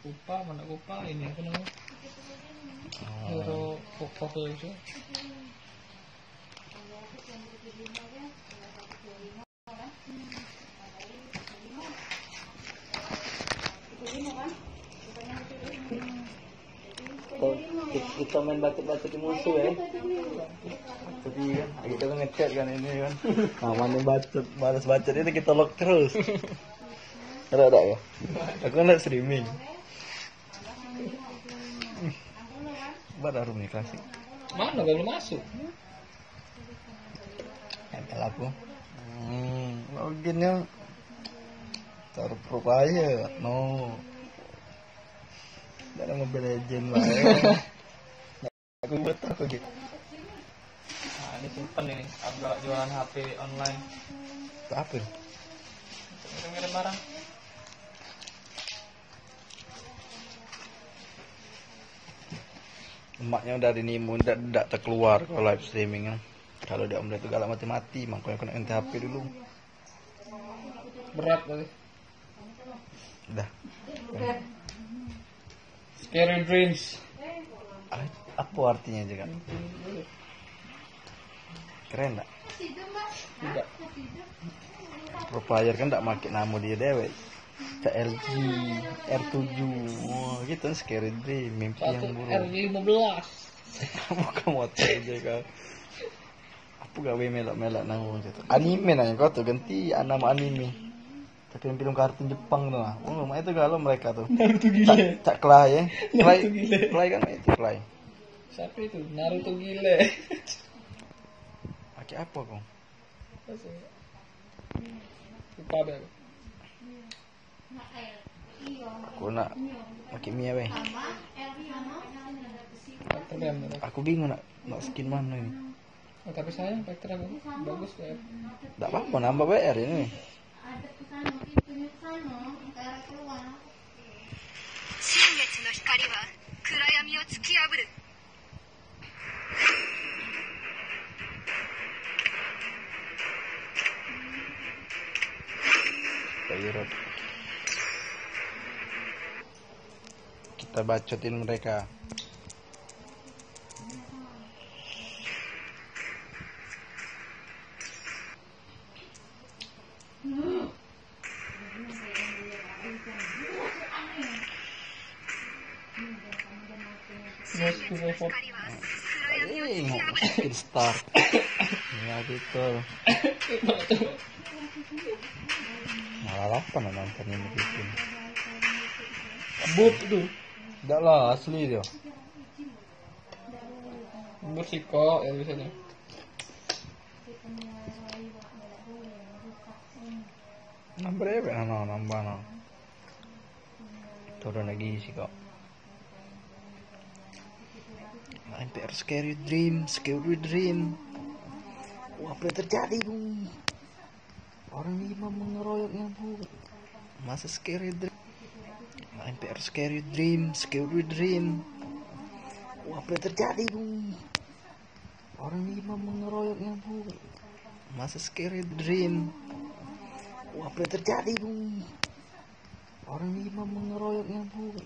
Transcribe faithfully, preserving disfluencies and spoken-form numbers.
Kupa, mana kupa ini apa namanya? Oh. Hero kokoh itu. Kok ki-, kita main bacot-bacot di musuh, ya. Jadi, kan, kita kan ngechat, kan, ini, kan. Namanya bacot, balas bacot itu kita lock terus. Ada, ada, ya? Aku kan liat streaming. Buat harum nih, klasik. Mana belum masuk? Tempel aku. Hmm, login ya. Taruh Free Fire. No. Dak ada Mobile Legend lah, ya. Aku buat apa gitu? Nah, ini simpen ini. Abdul jualan H P online. Apa? Ngirim-ngirim barang. Emaknya udah dinimun, dak, dak terkeluar kalau live streaming. Kalau dia mulai tu galak mati-mati, makanya kena ganti H P dulu. Berat kali. Dah. Scary dreams. Ah, apa artinya juga? Keren dak? Tidak. Free Fire kan dak make nama dia dewek. C L G, R tujuh. Wah, gitu kan, scary dream, mimpi yang buruk. R lima belas. Bukan motor aja kau. Apa gawe melak-melak nama macam tu? Anime nanya kau tu, ganti nama anime. Tapi yang film kartun Jepang tu lah. Oh, mak itu galau mereka tu. Naruto gile. Cak, cak Clay, ya. Naruto gile. Clay kan itu, Clay. Siapa itu? Naruto gile. Pakai apa kau? Lupa dah. Aku nak pakai Mia, weh. Aku bingung nak, nak skin mana ini. Oh, tapi sayang, Vector aku bagus ya. Dak apa-apa, nambah B R ini. Kita bacotin mereka. Eh, mau makin start. Ya, gitu. Malah lapar nonton ini bikin. Bot tu. Dak lah, asli dia. Bot sikok ya biasanya. Nambah dewek, nah, nambah, nah. Turun lagi sikok. Nah, M P R scary dream, scary dream. Wah, apa yang terjadi, Bung? Orang lima mengeroyok nyamuk. Masa scary dream. Nah, M P R scary dream, scary dream. Wah, apa yang terjadi, Bung? Orang lima mengeroyok nyamuk. Masa scary dream. Wah, apa yang terjadi, Bung? Orang lima mengeroyok nyamuk.